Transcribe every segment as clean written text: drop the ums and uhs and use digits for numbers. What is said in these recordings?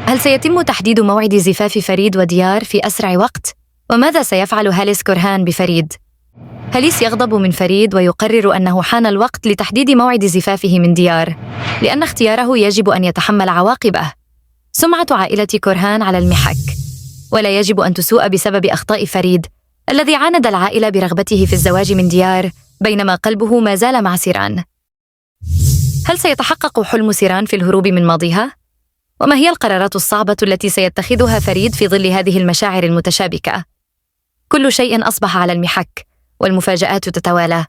هل سيتم تحديد موعد زفاف فريد وديار في أسرع وقت؟ وماذا سيفعل هاليس كورهان بفريد؟ هاليس يغضب من فريد ويقرر أنه حان الوقت لتحديد موعد زفافه من ديار، لأن اختياره يجب أن يتحمل عواقبه. سمعة عائلة كورهان على المحك، ولا يجب أن تسوء بسبب أخطاء فريد الذي عاند العائلة برغبته في الزواج من ديار بينما قلبه ما زال مع سيران. هل سيتحقق حلم سيران في الهروب من ماضيها؟ وما هي القرارات الصعبة التي سيتخذها فريد في ظل هذه المشاعر المتشابكة؟ كل شيء أصبح على المحك والمفاجآت تتوالى.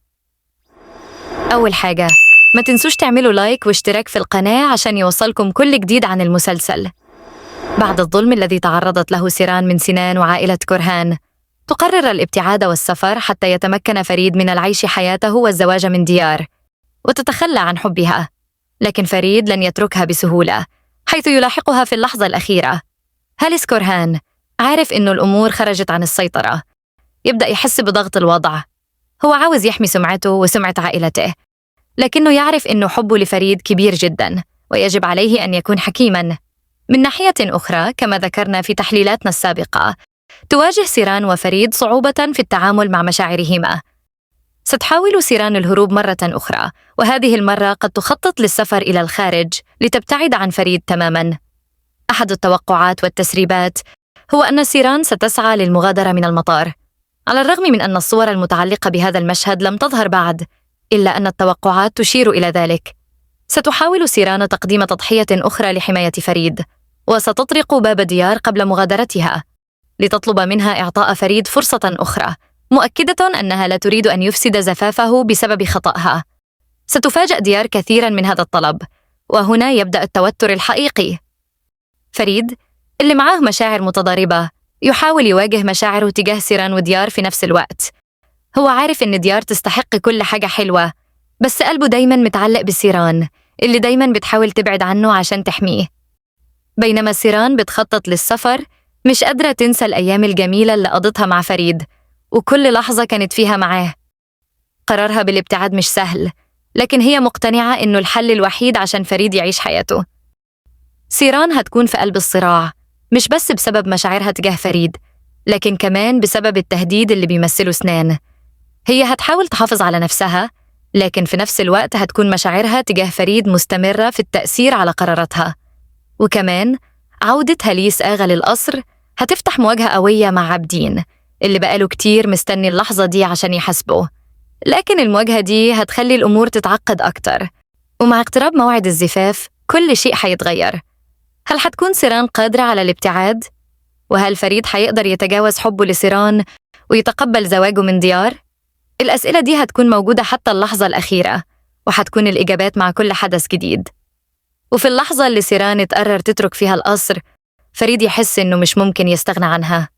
أول حاجة، ما تنسوش تعملوا like واشتراك في القناة عشان يوصلكم كل جديد عن المسلسل. بعد الظلم الذي تعرضت له سيران من سنان وعائلة كورهان، تقرر الابتعاد والسفر حتى يتمكن فريد من العيش حياته والزواج من ديار، وتتخلى عن حبها. لكن فريد لن يتركها بسهولة، حيث يلاحقها في اللحظة الأخيرة. هاليس كورهان عارف إنه الأمور خرجت عن السيطرة، يبدأ يحس بضغط الوضع. هو عاوز يحمي سمعته وسمعة عائلته، لكنه يعرف إنه حبه لفريد كبير جدا ويجب عليه أن يكون حكيما. من ناحية أخرى، كما ذكرنا في تحليلاتنا السابقة، تواجه سيران وفريد صعوبة في التعامل مع مشاعرهما. ستحاول سيران الهروب مرة أخرى، وهذه المرة قد تخطط للسفر إلى الخارج لتبتعد عن فريد تماماً. أحد التوقعات والتسريبات هو أن سيران ستسعى للمغادرة من المطار. على الرغم من أن الصور المتعلقة بهذا المشهد لم تظهر بعد، إلا أن التوقعات تشير إلى ذلك. ستحاول سيران تقديم تضحية أخرى لحماية فريد، وستطرق باب ديار قبل مغادرتها لتطلب منها إعطاء فريد فرصة أخرى، مؤكدة أنها لا تريد أن يفسد زفافه بسبب خطأها. ستفاجأ ديار كثيراً من هذا الطلب، وهنا يبدأ التوتر الحقيقي. فريد اللي معاه مشاعر متضاربة يحاول يواجه مشاعره تجاه سيران وديار في نفس الوقت. هو عارف إن ديار تستحق كل حاجة حلوة، بس قلبه دايماً متعلق بسيران اللي دايماً بتحاول تبعد عنه عشان تحميه. بينما سيران بتخطط للسفر، مش قادرة تنسى الأيام الجميلة اللي قضتها مع فريد وكل لحظة كانت فيها معاه. قرارها بالابتعاد مش سهل، لكن هي مقتنعة إنه الحل الوحيد عشان فريد يعيش حياته. سيران هتكون في قلب الصراع، مش بس بسبب مشاعرها تجاه فريد، لكن كمان بسبب التهديد اللي بيمثله سنان. هي هتحاول تحافظ على نفسها، لكن في نفس الوقت هتكون مشاعرها تجاه فريد مستمرة في التأثير على قراراتها. وكمان عودة هاليس آغا للقصر هتفتح مواجهة قوية مع عابدين اللي بقاله كتير مستني اللحظة دي عشان يحاسبه، لكن المواجهة دي هتخلي الأمور تتعقد أكتر. ومع اقتراب موعد الزفاف كل شيء هيتغير. هل هتكون سيران قادرة على الابتعاد؟ وهل فريد هيقدر يتجاوز حبه لسيران ويتقبل زواجه من ديار؟ الأسئلة دي هتكون موجودة حتى اللحظة الأخيرة، وهتكون الإجابات مع كل حدث جديد. وفي اللحظة اللي سيران تقرر تترك فيها القصر، فريد يحس إنه مش ممكن يستغنى عنها.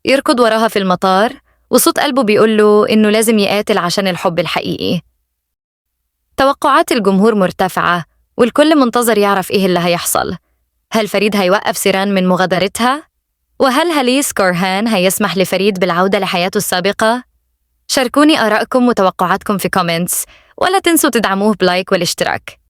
يركض وراها في المطار، وصوت قلبه بيقوله إنه لازم يقاتل عشان الحب الحقيقي. توقعات الجمهور مرتفعة، والكل منتظر يعرف إيه اللي هيحصل. هل فريد هيوقف سيران من مغادرتها؟ وهل هاليس كورهان هيسمح لفريد بالعودة لحياته السابقة؟ شاركوني آرائكم وتوقعاتكم في comments، ولا تنسوا تدعموه ب like والاشتراك.